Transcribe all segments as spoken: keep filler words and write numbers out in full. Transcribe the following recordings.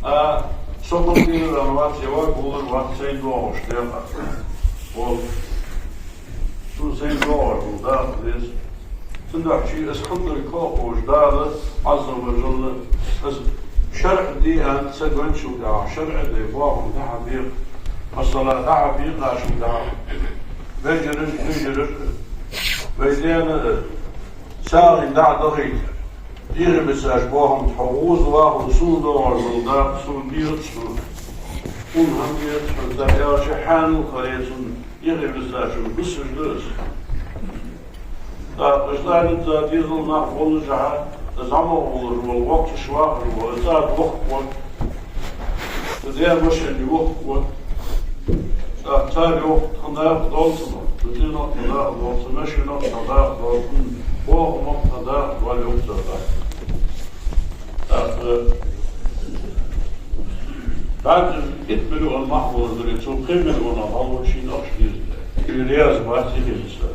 А, со хӀама дийран вац, е вагулар вац, сайна доагӀаш декъа. Ол. Цун сайна доагӀаш дола дакъа деза. Цудухьа ший из хӀама дар кхоачаш Дала, Ӏазза ва жалла, из шарӀ де аьнна ца гончул тӀехьагӀа, шарӀа дай боахам дӀа-хьа бекъа. Масала, дӀа-хьа бекъачул тӀехьагӀа. Вежараш, вежараш, вай дена, сагӀийна дӀа а дахийта. Дийхьа бисача боахам тӀа хьо гӀоза вахар, сона доагӀаш дола дакъа сона дезац хьона. Хьона хӀама дезац хьона, дӀа аьлча хьанал хилац хьона, дийхьа бисача бисаш да из. ТӀаккха из аьнна дезал нах воллашехь, из зӀамагӀа волаш вола, воккхача вахар вола, из цӀа дохкаш ва. Цу ден машен йохкаш ва. ТӀаккха цар йохкаш тха дакъа долаш ма, цу дийнахьа тха дакъа долаш, цу машенах тха дакъа долаш, боахамах тха дакъа долаш йохкаш ва. ТӀаккха, тӀаккха итт миллион мах волаш дале, цо пхи миллионах хьалха шийна ахча деза. Из раьза вац, из деза.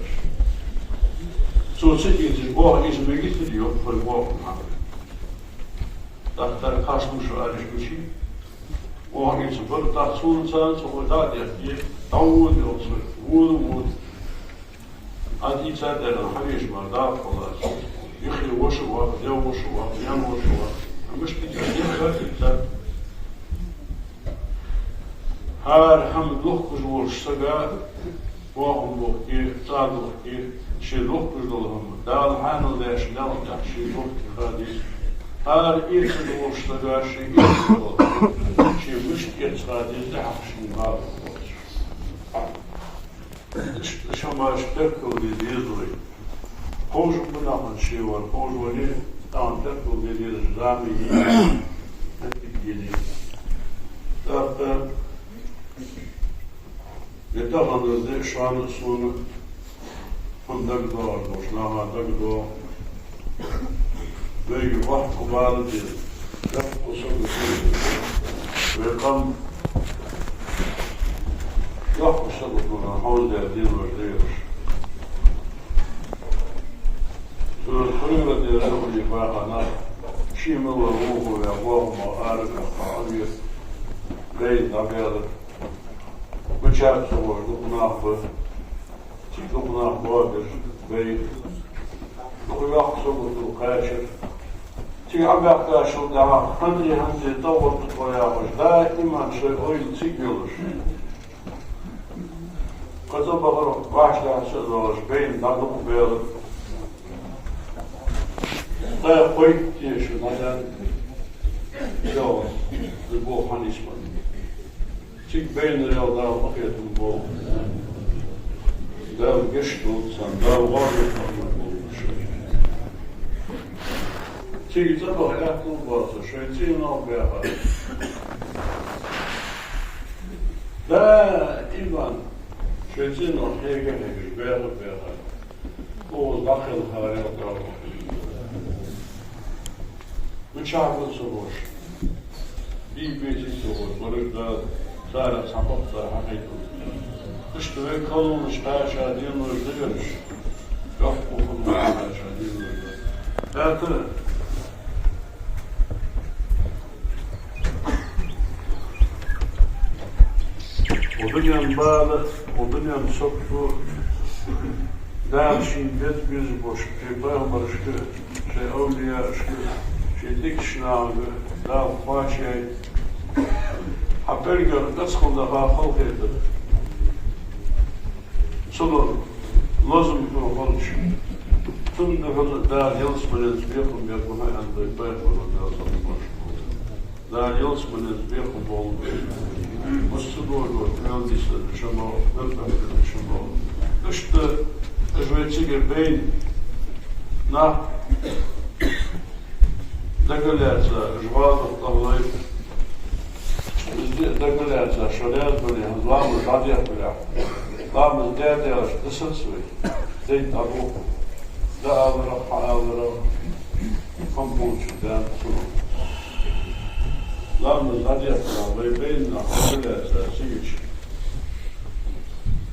Цо ца дезаш, оаха из мегийтар йоах, хой боахам хьа. ТӀаккха тара кхаш муш ариш гучи. Оаха из бар, тӀаккха цунна царна ца хой дӀа а дехке, дӀавода йоах цо, вода, вода. Ӏа дийца деран хьавеш мара дакъа хилац. Юхе воша ваха, дев воша ваха, ен воша ваха. Амма мишта дийца, дийца, дийца. ХӀара хӀама дохкаш волча сага, боахам бохке, цӀа дохке, ше дохкаш дола хӀама, Дала хьанал деш, нел деш, ше дохке ха деза. ХӀара эцаш волча сага, ше эцаш дола, ше мишта эц ха деза, тӀехьа шийна бала боацаш. Иштта шамаш теркал де деза вай. Кховш ба нахана шевар, кховш вале, тахан теркал де дезаш зама я. ТӀаккха, е тахан де шоана, сона, хӀама дагадоагӀаш болча наха дагадоагӀа. Вайга вахка бала деза, йоккха сагото. Вай къам йоккха саготонна хьовзадаь денош да ераш. Цу Хуьрера дера хӀули баха нах, ший мел вар вохаваь, боахамах арабаьхка Ӏовир, бейна дӀабаьлар. Гуча ца гӀош дукха нах ба. Цига дукха нах боабир, бейна. Дукха йоккха сагото кхаьчар. Цига Ӏобаьхкачул тӀехьагӀа хӀанз, хӀанз тӀагӀорта тхо яхаш, даим шоай ойла цига йолаш. Кхы цӀабахар вӀаштӀехьа ца а доалаш, бейна дӀа дукха баьлар. Ткъаь кхойтта шу дӀадаьнна, йоах, из болх хьанийсбеннаб. Цига байнарел Дала къахетам болба. Дала гешт долда царна, Дала гӀо а йолда царна. Цига цӀабаха аьттув боацаш, шоай цӀенах баьха. Даим шоай цӀенах хьега-хьегаш, баьха-баьха. Оаха дӀакхелхарел Дала. Гучахьа ца гӀош, бий-беций ца гӀош, вараш Дала царех цхьа бакъ цар хьакхайкадолда. Иштта вай кхалонаш кхаьча денош да ераш, йоккха кхалонаш кхаьча денош да. ХӀаьта, укх дунен бала, укх дунен сагото Дала шийна беза безаш болча шоай пайхамарашка, шоай овлияашка, шоай дикача нахага Дала кхоачаяйта. Хьа пӀелгах кӀацхал даха халахетар. Цунах лазам тохалча, цунна духьала Дала ялсмаленца бекхам бергба хьона аьннад пайхамара, Дала салам-моаршал хилда цунна. Дала ялсмаленца бекхам болба. Массадолча Ӏилма дийшача наха, белгалдеча наха. Иштта уж вай цига байна нах дагалаьца, уж гӀазот тӀа хулаш, уж дагалаьца, шо раьза бале, хӀанз ламаз дӀадехка дале, ламаз даь-даьлча дисац вай, дайна дӀадолх. ДӀааларах, хьааларах, хӀама болча даьнна цунах. Ламаз дӀадехка дале, вай байна нах дагалаьца цига.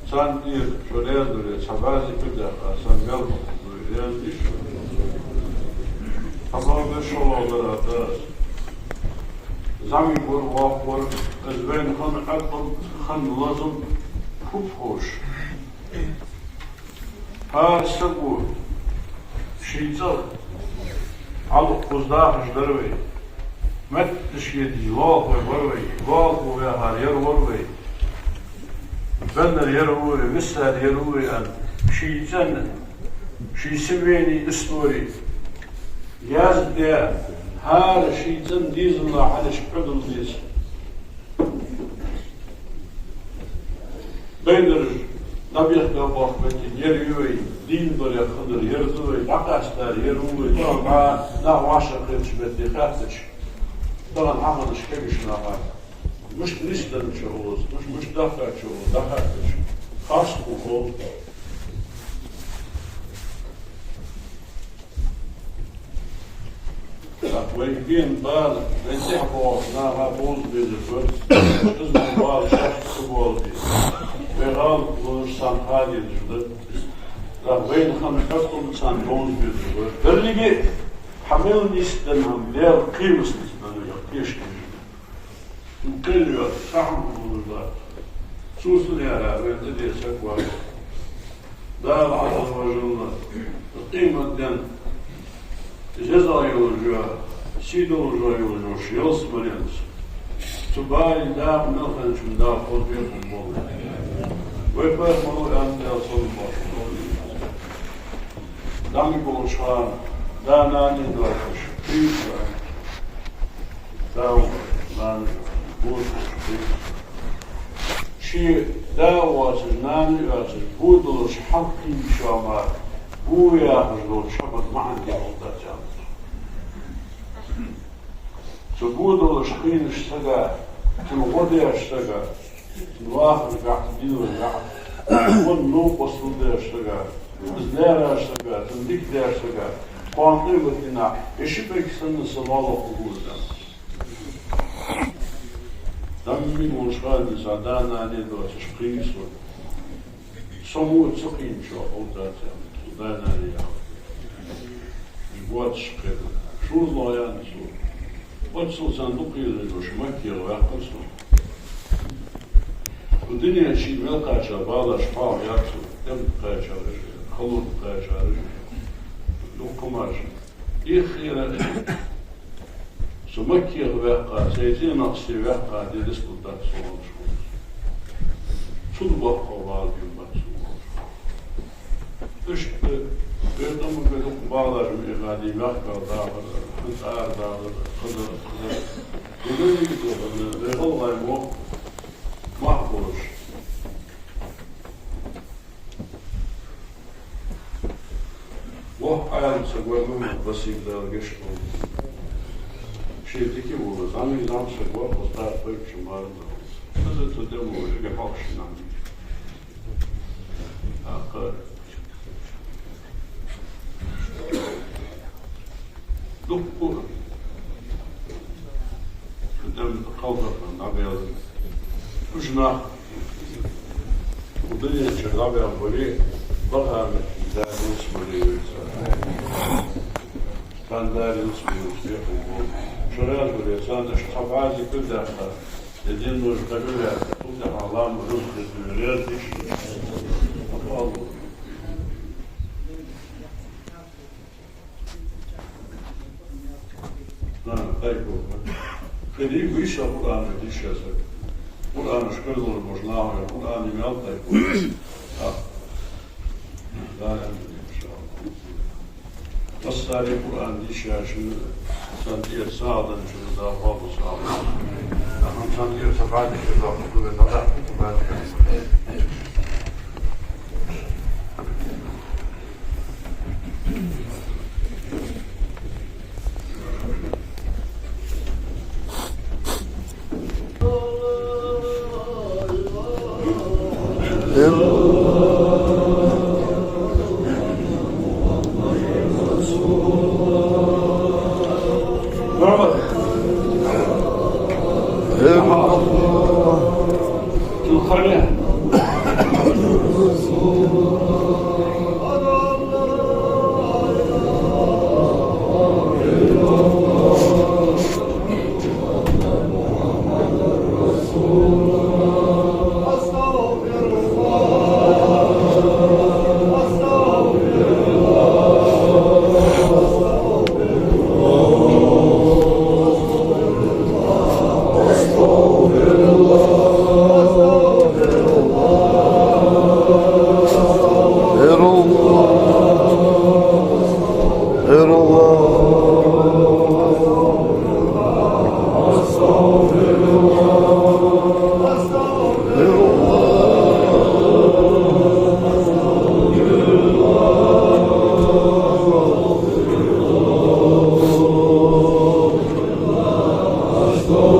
Царна тӀера шо раьза дале, цхьа баьзза кхы даьккха, царна мел бакъахьа да, раьза дий шо? Цхьа бала беш шо лоадар а дац. ЗӀамига вар, воккха вар, из вайна хинна Ӏаькъал, хинна лазам фуд ховш. ХӀара саго ший цӀагӀа хьалха кхуза дахаш дар вай. Метташка дий лоалахой бар вай, лоалахо ваьхар ер вар вай. Беннар ер ва вай, виссар ер ва вай аьнна, ший цӀен, ший семейни истори яздаь, хӀара ший цӀен дезала хьалхашка Ӏодилла деза. Байнараш дӀабехка бохка бетта ер я вай, дийна барех хиннар ер да вай, дӀакъаьстар ер ва вай, тахан нах вӀашагӀкхетача бетта хаьттача, тахан хьахиннача кагийча наха мишта нийсденнача укхаза, мишта, мишта дахкача укхаза дӀахаьттача, харц хул. ТӀаккха вай бена бала, вай тӀехьа боагӀача наха бовза безаш ба, из бала шоашта ца боалабе. Вай гӀалат луш санна ха дезаш да. ТӀаккха вайна хинна Ӏаькъал царна бовза безаш ба. Деррига а хьа мел нийсденна хӀама Даьла кхерамца нийсденна, яха тешаш да. Цу кхел йоацаш цхьа хӀама хулаш дац. Цо санна яра вайна тӀадеса саг вац. Дала Ӏазза ва жалла къематден жеза йолаш йола, сий долаш йолаш йолча ялсмален цу бала дакъа мел хинначунна Дала хоза бекхам болба. Вай пайхамара аьннад, Даьла салам-моаршал хилда цунна. ЗӀамига волча хана да-нана доацаш кхийса, да-нана доацаш кхийса. Ший да воацаш, нана воацаш, бо долаш хьалкхийначоа мара бо яхаш долча хӀаман маӀан дӀаоттадаьд цо. Цу бо долаш кхийнача сага, цунна гӀо деча сага, цунна вахаргахьа, динаргахьа, цунна новкъостал деча сага, из лаьрача сага, цунна дика деча сага, кхоана къематдийнахьа, е ши пӀелг санна са лоалахо хургва из. ЗӀамига волча хана цхьа да-нана доацаш кхийса, со мо ца кхийначоа хургдац аьнна, цу да-нана яхар. Уж боацаш кхера. ШозлагӀа яьннад цо. Оццул царна дукха езаш йолаш Маккех ваьккхар со. Укх дунен чу мел кхаьча балаш хьоахаяьяр цо, тӀем тӀа кхаьчараш, хало тӀа кхаьчараш, дукха хӀамаш. Иххера со Маккех ваьккха, сай цӀенах се ваьккха ди дицлургдац со аьнна хул. Цул боккха бала бен бац цо аьнна хул. Иштта, вай тӀа ма бе дукха балаш ма ихади, мехках дахар, хӀанз арадахар, кхыдар, кхыдар. Дунен чу вай гӀалгӀай мо мах болаш. Воккха Ӏаьлам саг вар Мухьаммад-Басир, Дала гешт долда. Ше дика вола, зӀамига зӀамсаг вар, устаз пайпачун маран да. Из цу тӀа мо, эггара хьоахаш нах. ТӀаккха дукха тӀем кхалсархой дӀабаьлар. Уж нах укх дунен чура дӀабаьнна бале, бахаметтиг Дала ялсмале йойла цар. Царна Дала ялсмале йойла цар. Шо раьза вале, царна иштта цхьа бӀаь зикар даьккха, е денна уж кхаьбира, цул тӀехьагӀа ламаз, рузкъа хетта, раьза дий шо? Аллах. Да, дай Бог. Кхы дика вийса Къуръан дийша саг. Къуръан школе лоархӀаш нах, Къуръан мел дай Бог. А. Да, иншаллахӀ. Массане Къуръан дийшачунна, царна тӀера сагӀа денначунна Дала къоабал долда. Ахьан царна тӀера са бӀаьдиша доккха дуга дӀадахьа, бӀаьдиша.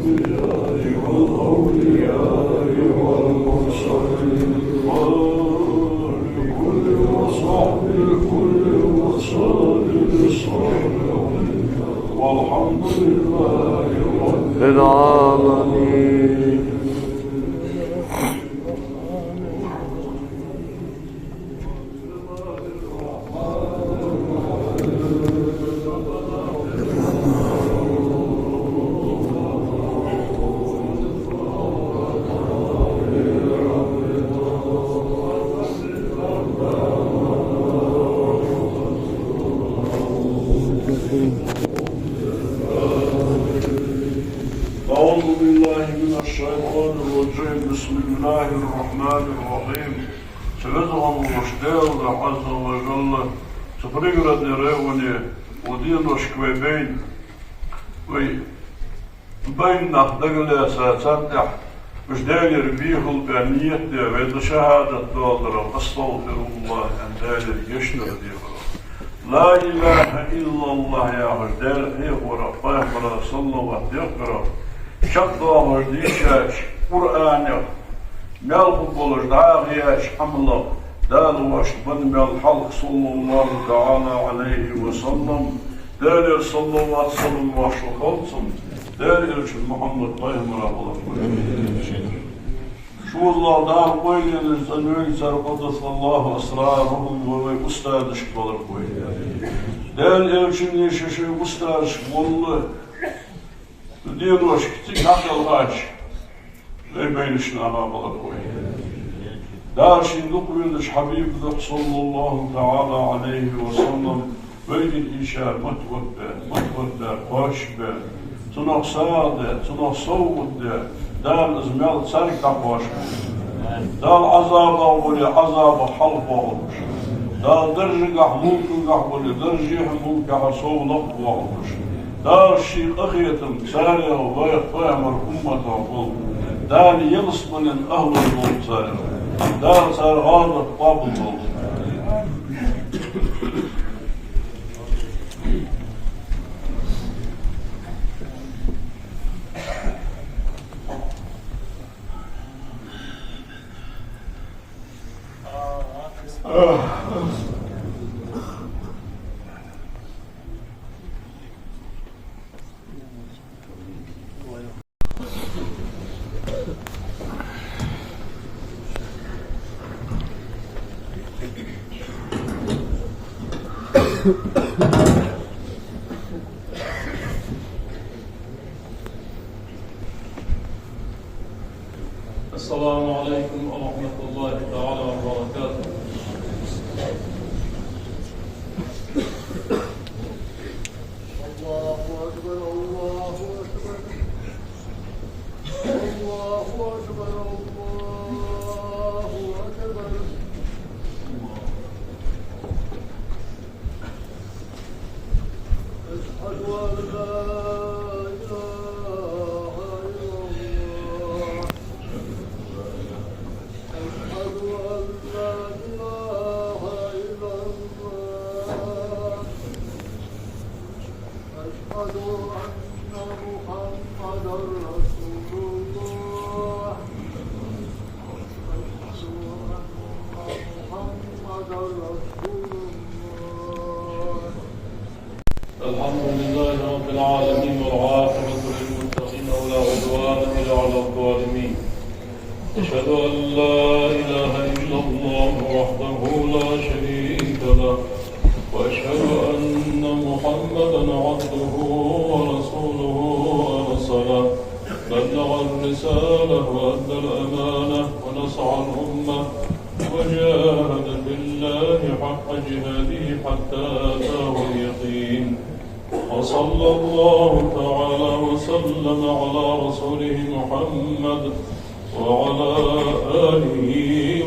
الأنبياء والأولياء والمرسلين وآل كل وصحبه كل وسلم الصالحين. والحمد لله رب العالمين. أعوذ بالله من الشيطان الرجيم. بسم الله الرحمن الرحيم. Цу веза хинна волча Даьла, Ӏазза ва жалла, цу Пригородни районе укх деношка вай байна, вай байна нах дагалаьца, царна тӀехьа уж Даьлагара бехал бе, нийят де, вай шахӀадат доаладарах, أستغفر الله, аьнна, Даьлагара гешт дар дехарах. لا إله إلا الله яхаш Даьла хьехорах, пайхамарах саллават дехарах, чакхдоахаш дийшача Къуръанех, мел хургболаш дӀахо еча Ӏамалах Дала воашта бенна мел хьалха, صلى الله تعالى عليه وسلم, Даьлагара саллават-салам моаршал хилда цунна, Даьла Элчан Мухьаммад пайхамарах баларах вай. Шозлагӏа Дала къойланаш цӀенойла цар, قدس الله أسرارهم, ва вай устазашка баларах вай. Даьла Элчане ший-ший устазашка волла деношка цига хьакхелхача вай байнача наха баларах вай. Дала шийна дукха везача хьабибах, صلى الله تعالى عليه وسلم, вайна ийша мотт-мотт бе, мотт-мотт бе кхоачашбе, цунах сагӀа де, цунах совгӀат де, Дала из маьл царга дӀакхоачаш болба. Дала Ӏазабах бале, Ӏазабах хьалхабоахалба уж. Дала даржагахь, мулкагахь бале, даржехьа, мулкехьа совлакхбоахалба уж. Дала ший къахетам царех, вай пайхамара умматах болба. Дала ялсмален ахӀлах болба царех. Дала цар гӀазот къоабал долда. السلام عليكم ورحمة الله تعالى وبركاته. الله أكبر، الله أكبر. الله أكبر، الله أكبر. أشهد أن لا إله إلا الله. أشهد أن لا إله إلا الله. أشهد أن محمدا رسول الله. أشهد أن محمدا رسول الله. الحمد لله رب العالمين، والعاقبة للمتقين، ولا عدوان إلا على الظالمين. أشهد أن لا إله إلا الله وحده لا شريك له، وأشهد أن محمدا عبده ورسوله أرسله، بلغ الرسالة وأدى الأمانة ونصح الأمة وجاهد في الله حق جهاده حتى أتاه اليقين. وصلى الله تعالى وسلم على رسوله محمد وعلى آله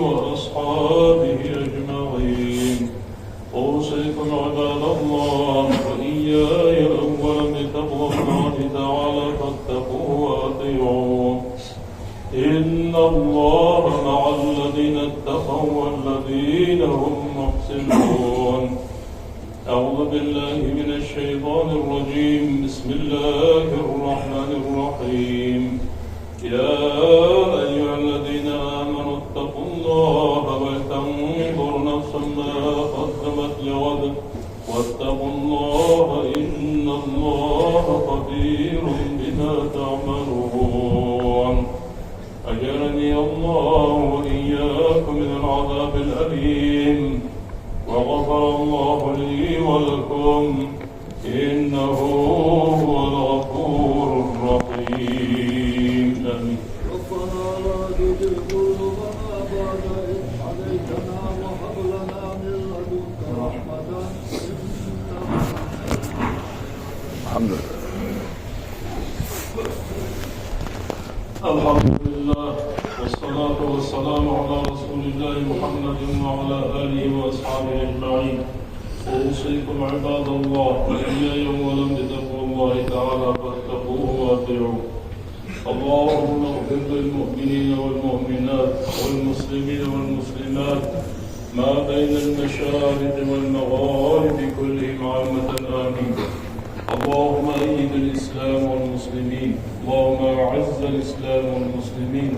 وأصحابه أجمعين. أوصيكم عباد الله وإياي أولا بتقوى الله تعالى، فاتقوه وأطيعوه. إن الله مع الذين اتقوا والذين هم محسنون. أعوذ بالله من الشيطان الرجيم. بسم الله الرحمن الرحيم. يا أيها الذين آمنوا اتقوا الله ولتنظر نفس ما قدمت لغد، واتقوا الله إن الله خبير بما تعملون. أجارني الله وإياكم من العذاب الأليم، وغفر الله لي ولكم، إنه هو الغفور الرحيم. آمين. ربنا لا تزغ قلوبنا بعد إذ هديتنا وهب لنا من لدنك رحمة إنك أنت الوهاب. الحمد لله. الحمد لله، والصلاة والسلام على رسول الله محمد وعلى آله وأصحابه أجمعين. أوصيكم عباد الله وإياي أولا بتقوى الله تعالى فاتقوه وأطيعوه. اللهم اغفر للمؤمنين والمؤمنات والمسلمين والمسلمات ما بين المشارق والمغارب كلهم عامة، آمين. اللهم أيد الإسلام والمسلمين. اللهم أعز الإسلام والمسلمين.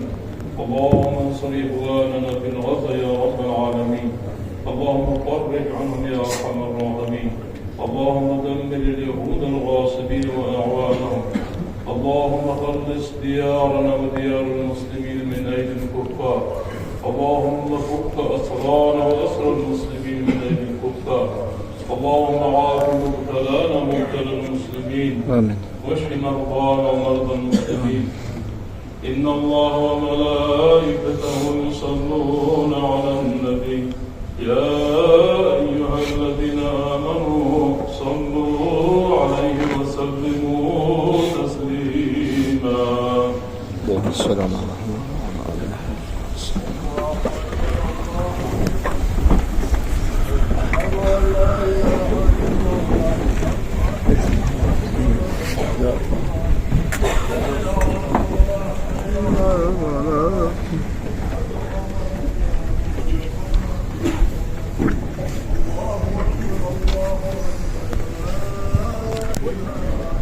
اللهم انصر إخواننا في غزة يا رب العالمين. اللهم فرج عنهم يا أرحم الراحمين. اللهم دمر اليهود الغاصبين وأعوانهم. اللهم خلص ديارنا وديار المسلمين من أيدي الكفار. اللهم فك أسرانا وأسر المسلمين من أيدي الكفار. اللهم عاف مبتلانا ومبتلى المسلمين. آمين. واشف مرضانا ومرضى المسلمين. إن الله وملائكته يصلون على النبي، يا أيها الذين آمنوا صلوا عليه وسلموا تسليما. اللهم صل على محمد وعلى آل محمد.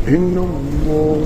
إن الله.